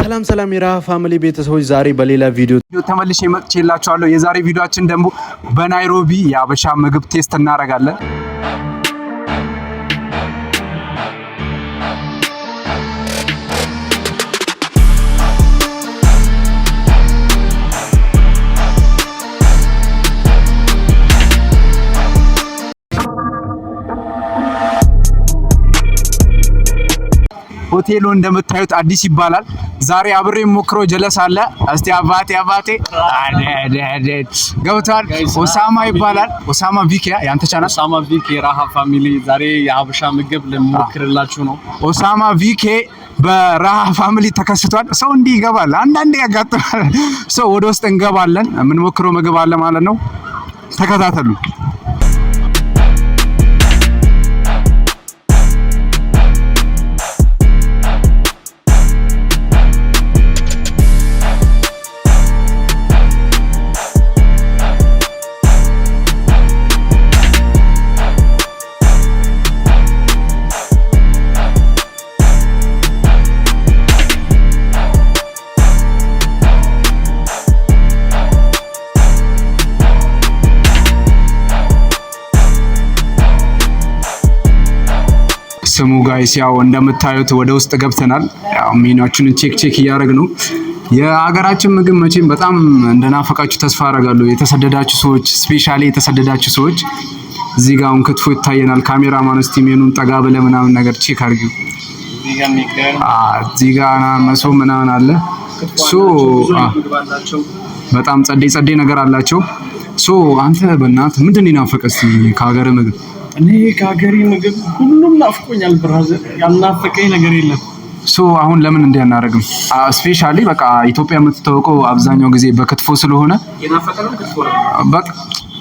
ሰላም ሰላም የረሃ family ቤተሰቦች፣ ዛሬ በሌላ ቪዲዮ ተመልሼ መጥቼላችኋለሁ። የዛሬ ቪዲዮአችን ደግሞ በናይሮቢ የአበሻ ምግብ taste እናደርጋለን። ሆቴሉ እንደምታዩት አዲስ ይባላል። ዛሬ አብሬ ሞክሮ ጀለስ አለ። እስቲ አባቴ አባቴ ገብቷል። ኦሳማ ይባላል። ኦሳማ ቪክ ያንተ ቻናል ኦሳማ ቪክ የራሃ family ዛሬ የሀበሻ ምግብ ልሞክርላችሁ ነው። ኦሳማ ቪኬ በራሃ family ተከስቷል። ሰው እንዲህ ይገባል፣ አንዳንዴ ያጋጥማል። ሰው ወደ ውስጥ እንገባለን። የምንሞክረው ምግብ አለ ማለት ነው። ተከታተሉ። ስሙ guys ያው እንደምታዩት ወደ ውስጥ ገብተናል። ያው menu ኣችንን check check እያደረግን ነው። የሀገራችን ምግብ መቼም በጣም እንደናፈቃችሁ ተስፋ አደርጋለሁ። የተሰደዳችሁ ሰዎች specially የተሰደዳችሁ ሰዎች እዚህ ጋር አሁን ክትፎ ይታየናል። ካሜራማን እስቲ ሜኑን ጠጋ ብለህ ምናምን ነገር check አድርጊው። እዚህ ጋር መሶብ ምናምን አለ። so በጣም ጸዴ ጸዴ ነገር አላቸው። so አንተ በእናትህ ምንድን ነው የናፈቀህ እስቲ ከሀገር ምግብ? እኔ ከሀገሬ ምግብ ሁሉም ናፍቆኛል brother፣ ያልናፈቀኝ ነገር የለም። so አሁን ለምን እንዲህ አናደርግም? specially በቃ ኢትዮጵያ የምትታወቀው አብዛኛው ጊዜ በክትፎ ስለሆነ በቃ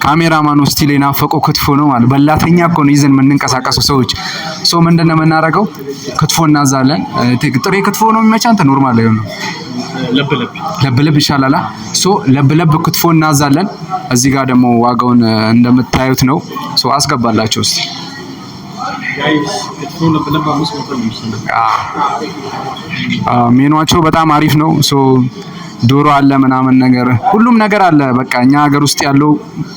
ካሜራማኑ still የናፈቀው ክትፎ ነው ማለት በላተኛ እኮ ነው ይዘን የምንንቀሳቀሰው ሰዎች። so ምንድን ነው የምናደርገው? ክትፎ እናዛለን። ጥሬ ክትፎ ነው የሚመቻ አንተ normal ላይ ነው ለብለብ ይሻላል። so ለብለብ ክትፎ እናዛለን። እዚህ ጋር ደግሞ ዋጋውን እንደምታዩት ነው። so አስገባላቸው እስቲ። ሜኗቸው በጣም አሪፍ ነው። so ዶሮ አለ ምናምን ነገር ሁሉም ነገር አለ። በቃ እኛ ሀገር ውስጥ ያለው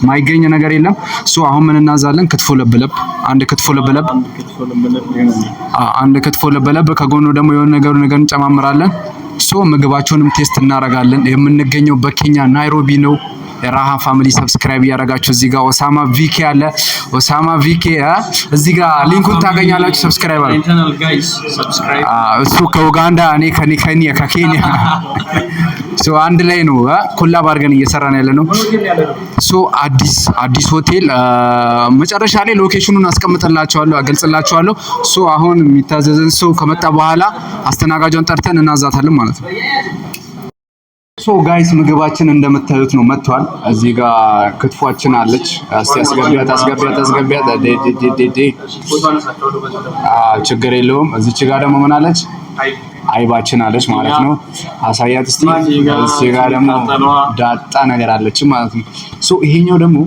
ማይገኝ ነገር የለም። so አሁን ምን እናዛለን? ክትፎ ለብለብ፣ አንድ ክትፎ ለብለብ፣ አንድ ክትፎ ለብለብ፣ ከጎኑ ደግሞ የሆነ ነገር ነገር እንጨማምራለን። so ምግባቸውንም taste እናደርጋለን። የምንገኘው በኬንያ ናይሮቢ ነው። የራሃ family subscribe እያደረጋችሁ እዚህ ጋር ኦሳማ ቪኬ አለ። ኦሳማ ቪኬ እዚህ ጋር link ኡን ታገኛላችሁ። subscribe አለ እሱ ከኡጋንዳ እኔ ከኬንያ ከኬንያ so አንድ ላይ ነው collab አድርገን እየሰራን ያለ ነው። so አዲስ አዲስ ሆቴል መጨረሻ ላይ location ኡን አስቀምጥላችኋለሁ፣ አገልጽላችኋለሁ። so አሁን የሚታዘዘን ሰው ከመጣ በኋላ አስተናጋጇን ጠርተን እናዛታለን ማለት ነው። so guys ምግባችን እንደምታዩት ነው መጥቷል። እዚህ ጋር ክትፏችን አለች። እስቲ አስገቢያት አስገቢያት አስገቢያት። ችግር የለውም። እዚች ጋር ደግሞ ምን አለች? አይባችን አለች ማለት ነው። አሳያት እስቲ። እዚህ ጋር ደግሞ ዳጣ ነገር አለች ማለት ነው። so ይሄኛው ደግሞ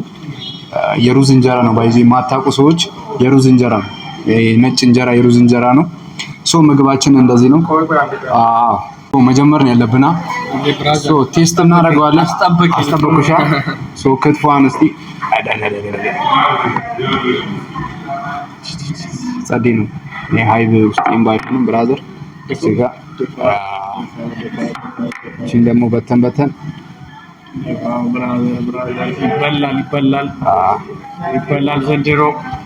የሩዝ እንጀራ ነው። by the way የማታውቁ ሰዎች የሩዝ እንጀራ ነው። ነጭ እንጀራ የሩዝ እንጀራ ነው። so ምግባችን እንደዚህ ነው። አዎ መጀመር ነው ያለብና so taste እናደርገዋለን። አስጠብቁሻ። so ክትፏን እስቲ ጸዴ ነው። እኔ ሀይብ ውስጥ ባይሆንም brother እዚህ ጋር እቺን ደግሞ በተን በተን ይበላል ይበላል ይበላል ዘንድሮ።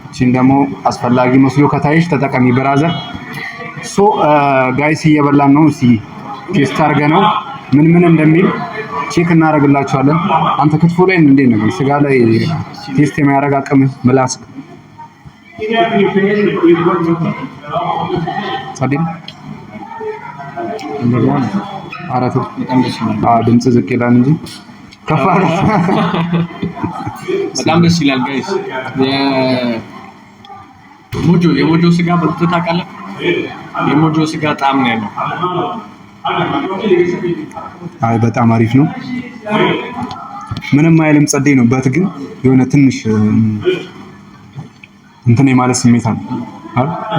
እቺን ደግሞ አስፈላጊ መስሎ ከታይሽ ተጠቀሚ brother። so guys እየበላን ነው። እስቲ taste አድርገን ነው ምን ምን እንደሚል check እናደርግላችኋለን። አንተ ክትፎ ላይ እንዴት ነው? ስጋ ላይ taste የሚያደርግ አቅም ምላስ ጸዴ አረቱ ድምጽ ዝቅ ይላል እንጂ ከፍ በጣም ደስ ይላል guys። የሞጆ የሞጆ ስጋ በልተህ ታውቃለህ? የሞጆ ስጋ ጣዕም ነው ያለው። አይ በጣም አሪፍ ነው። ምንም አይልም፣ ጸዴ ነው። but ግን የሆነ ትንሽ እንትን የማለት ስሜት አለ።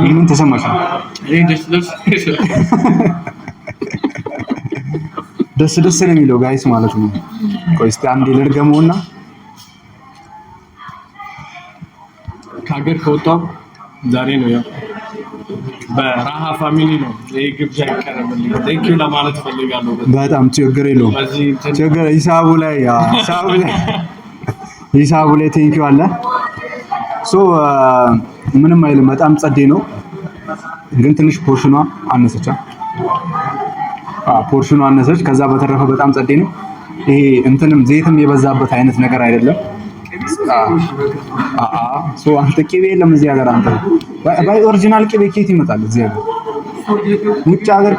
ምን ተሰማሽ? እኔ ደስ ደስ ደስ ደስ ነው የሚለው guys ማለት ነው። ቆይ እስቲ አንዴ ልድገመውና ከሀገር ከወጣሁ ዛሬ ነው ያው በራሃ family ነው ይሄ ግብዣ ይቀርብልኝ። Thank you ለማለት ፈልጋለሁ። በጣም ችግር የለውም። ችግር ሂሳቡ ላይ ሂሳቡ ላይ thank you አለ። So ምንም አይልም። በጣም ጸዴ ነው፣ ግን ትንሽ portion ኗ አነሰች። Portion ኗ አነሰች። ከዛ በተረፈ በጣም ጸዴ ነው። ይሄ እንትንም ዘይትም የበዛበት አይነት ነገር አይደለም። So አንተ ቅቤ የለም እዚህ ሀገር። አንተ ባይ original ቅቤ ከየት ይመጣል እዚህ ሀገር? ውጭ ሀገር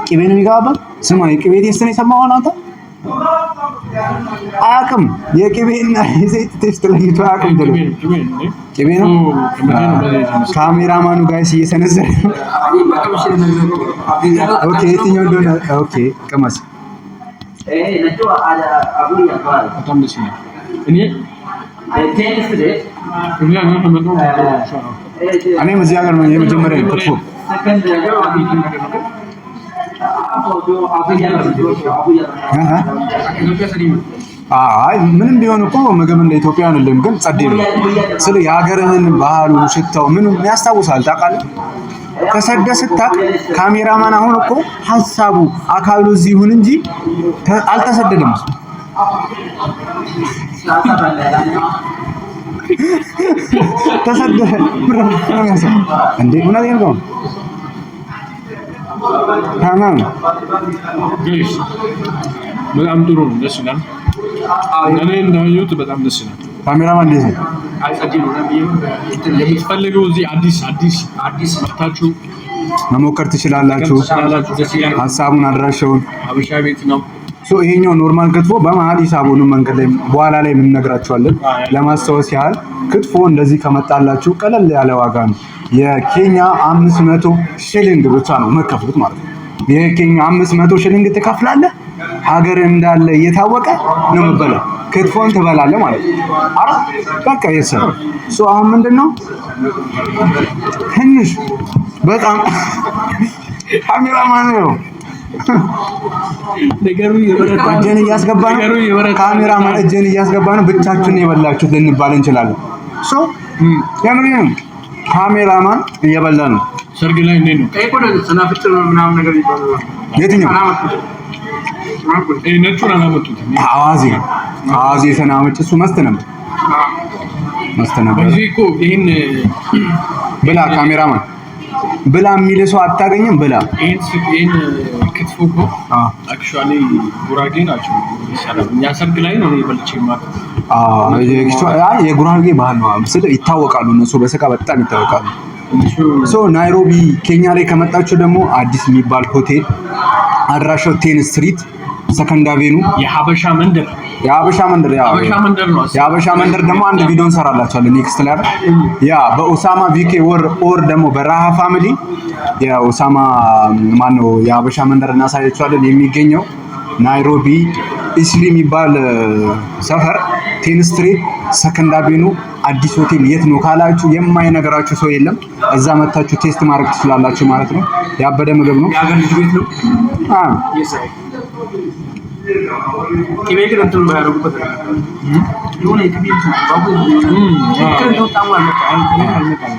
ቅቤ ነው የሚገባበት። ስማ የቅቤ taste ነው የሰማኸው አንተ? አያውቅም። የቅቤና የዘይት taste ለይቶ አያውቅም። ቅቤ ነው። ካሜራማኑ guys እየሰነዘረ okay፣ የትኛው እንደሆነ okay፣ ቅመስ። በጣም ደስ ይላል። እኔ እኔም እዚህ ሀገር ነው የመጀመሪያ ክትፎ። አይ ምንም ቢሆን እኮ ምግብ እንደ ኢትዮጵያ አይደለም፣ ግን ጸዴ ነው። ስለ የሀገርህን ባህሉን፣ ሽታው ምንም ያስታውሳል። ታውቃለህ፣ ተሰደ ስታቅ ካሜራማን አሁን እኮ ሀሳቡ አካሉ እዚህ ይሁን እንጂ አልተሰደደም። ተሰደደ እንዴ? እውነቴን ነው። ታማም በጣም ጥሩ ነው። ደስ ይላል። እኔ እንዳየሁት በጣም ደስ ይላል። ካሜራማን እንዴት ነው? የምትፈልገው እዚህ አዲስ አዲስ አዲስ መታችሁ መሞከር ትችላላችሁ። ሀሳቡን አድራሻውን ሀበሻ ቤት ነው። So ይሄኛው normal ክትፎ በመሀል ሂሳቡንም መንገድ ላይ በኋላ ላይ የምንነግራችኋለን። ለማስታወስ ያህል ክትፎ እንደዚህ ከመጣላችሁ ቀለል ያለ ዋጋ ነው። የኬንያ 500 ሽሊንግ ብቻ ነው መከፍሉት ማለት ነው። የኬንያ 500 ሽሊንግ ትከፍላለህ። ሀገር እንዳለ እየታወቀ ነው የምትበላው። ክትፎን ትበላለህ ማለት ነው። አረ በቃ የሰው so አሁን ምንድነው ትንሽ በጣም ካሜራማን ነው እጄን እያስገባ ነው። ካሜራማን እጄን እያስገባ ነው። ብቻችሁን የበላችሁት ልንባል እንችላለን። So የምሬን ካሜራማን እየበላ ነው። ሰርግ ላይ እንዴት ነው? የትኛው ነጩን አላመጡትም። አዋዜ አዋዜ ሰናፍጭ እሱ must ነበር must ነበር። እዚህ እኮ ይሄን ብላ ካሜራማን ብላ የሚል ሰው አታገኝም። ብላ ይሄን ክትፎ እኮ actually ጉራጌ ናቸው ይሰራል። እኛ ሰርግ ላይ ነው በልቼ የማውቀው። የጉራጌ ባህል ነው ስለ ይታወቃሉ። እነሱ በስጋ በጣም ይታወቃሉ። So ናይሮቢ ኬንያ ላይ ከመጣችሁ ደግሞ አዲስ የሚባል ሆቴል አድራሻው 10 Street Second Avenue የሀበሻ መንደር የሀበሻ መንደር ያው የሀበሻ መንደር ነው። የሀበሻ መንደር ደግሞ አንድ ቪዲዮ እንሰራላችኋለን next ላይ አይደል? ያ በኦሳማ ቪኬ ወር or ደግሞ በራሃ family የኦሳማ ማነው የሀበሻ መንደር እናሳያችኋለን። የሚገኘው ናይሮቢ ኢስሊ የሚባል ሰፈር 10 Street Second Avenue አዲስ ሆቴል የት ነው ካላችሁ የማይነገራችሁ ሰው የለም። እዛ መታችሁ taste ማድረግ ትችላላችሁ ማለት ነው። ያበደ ምግብ ነው። የሀገር ልጅ ቤት ነው። ቅቤ ግን እንትን ያደረጉበት የሆነ የቅቤ ጣሙ አልመጣም።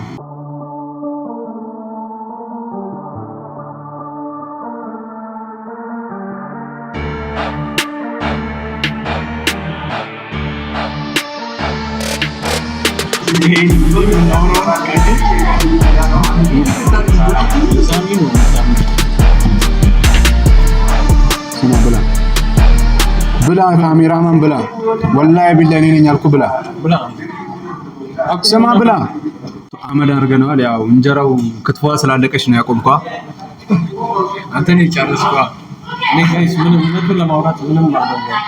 ስማ ብላ ብላ ካሜራማን ብላ፣ ወላሂ ቢላ እኔ ነኝ ያልኩህ ብላ ስማ ብላ። አመድ አድርገነዋል። ያው እንጀራው ክትፏ ስላለቀች ነው ያቆምኳ። አንተ ነህ የጨረስከው። እኔ guys ምንም እውነቱን ለማውራት ምንም አልበላሁም።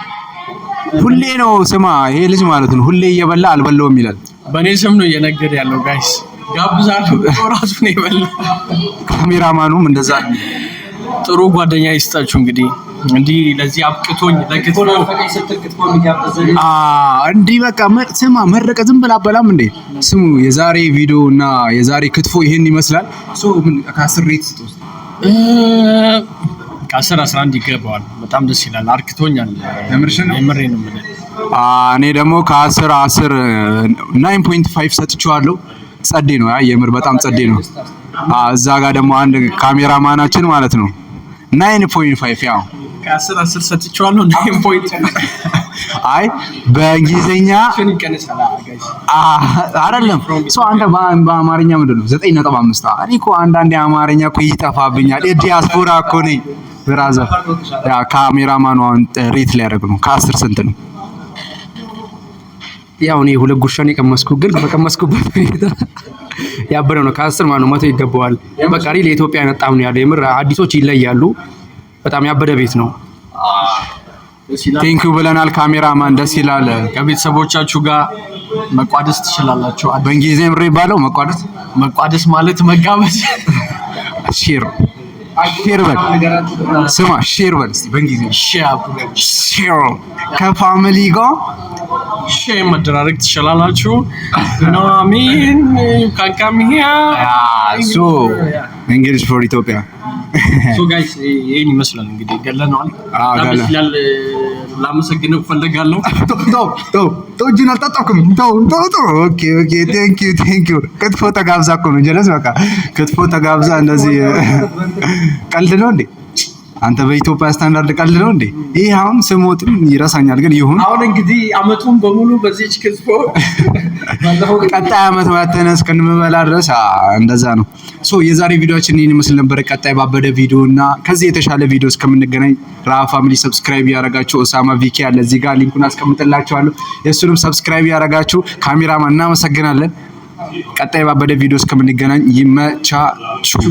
ሁሌ ነው ስማ፣ ይሄ ልጅ ማለት ነው ሁሌ እየበላ አልበላውም ይላል። በእኔ ስም ነው እየነገደ ያለው guys። ጋብዛለሁ ራሱ ነው የበላው። ካሜራማኑም እንደዛ ነው። ጥሩ ጓደኛ ይስጣችሁ። እንግዲህ እንዲህ ለዚህ አብቅቶኝ ለክትፎ እንዲህ በቃ ስማ መረቀ ዝም ብላ አበላም እንዴ። ስሙ የዛሬ ቪዲዮ እና የዛሬ ክትፎ ይሄን ይመስላል። So ምን ከአስር rate ስትወስድ? ከ10 11 ይገባዋል። በጣም ደስ ይላል። አርክቶኛል። የምርሽን ነው? የምሬ ነው የምልህ። እኔ ደግሞ ከ10 10 9.5 ሰጥቼዋለሁ። ጸዴ ነው። አይ የምር በጣም ጸዴ ነው። እዛ ጋር ደግሞ አንድ ካሜራማናችን ማለት ነው 9.5 ያው ከ10 10 ሰጥቼዋለሁ። 9 point አይ በእንግሊዝኛ ይቀንሳል guys። አይደለም so አንተ በአማርኛ ምንድን ነው? 9.5። እኔ እኮ አንዳንዴ አማርኛ እኮ ይጠፋብኛል። የዲያስፖራ እኮ ነኝ brother። ያ ካሜራማኑ አሁን rate ሊያደርግ ነው። ከ10 ስንት ነው? ያው እኔ ሁለት ጉርሻ ነው የቀመስኩት፣ ግን በቀመስኩበት ሁኔታ ያበደ ነው። ከ10 ማለት ነው 100 ይገባዋል። በቃ real የኢትዮጵያ አይነት ጣዕም ነው ያለው። የምር አዲሶች ይለያሉ። በጣም ያበደ ቤት ነው። ደስ ይላል። Thank you ብለናል። ካሜራማን ደስ ይላል። ከቤተሰቦቻችሁ ጋር መቋደስ ትችላላችሁ። በእንግሊዝኛ ምር ይባለው መቋደስ። መቋደስ ማለት መጋበዝ። Share share በል፣ ስማ share በል እስቲ በእንግሊዝኛ። Share. Share ከ family ጋር። Share መደራረግ ትችላላችሁ። No, I mean, you can come here. So English for Ethiopia. So guys, ይሄን ይመስላል እንግዲህ ገለነዋል። አዎ፣ በጣም ደስ ገለ- ይላል። ላመሰግነው እፈልጋለሁ። ተው ተው ተው ተው፣ እጅን አልጣጣኩም። ተው ተው ተው። Okay, thank you, thank you። ክትፎ ተጋብዛ እኮ ነው ጀለስ። በቃ ክትፎ ተጋብዛ እንደዚህ ቀልድ ነው እንዴ? አንተ በኢትዮጵያ ስታንዳርድ ቀልድ ነው እንዴ? ይሄ አሁን ስሞትም ይረሳኛል፣ ግን ይሁን። አሁን እንግዲህ አመቱን በሙሉ በዚች ክትፎ ባለፈው ቀጣይ አመት መተን እስክንበላ ድረስ እንደዛ ነው። So የዛሬ ቪዲዮአችን ይህን ይመስል ነበር። ቀጣይ ባበደ ቪዲዮ እና ከዚህ የተሻለ ቪዲዮ እስከምንገናኝ ራሃ ፋሚሊ subscribe ያደረጋችሁ፣ ኦሳማ ቪኪ ያለ እዚህ ጋር link ኡን አስቀምጥላችኋለሁ። የእሱንም subscribe ያደረጋችሁ፣ ካሜራማን እናመሰግናለን። ቀጣይ ባበደ ቪዲዮ እስከምንገናኝ ይመቻችሁ።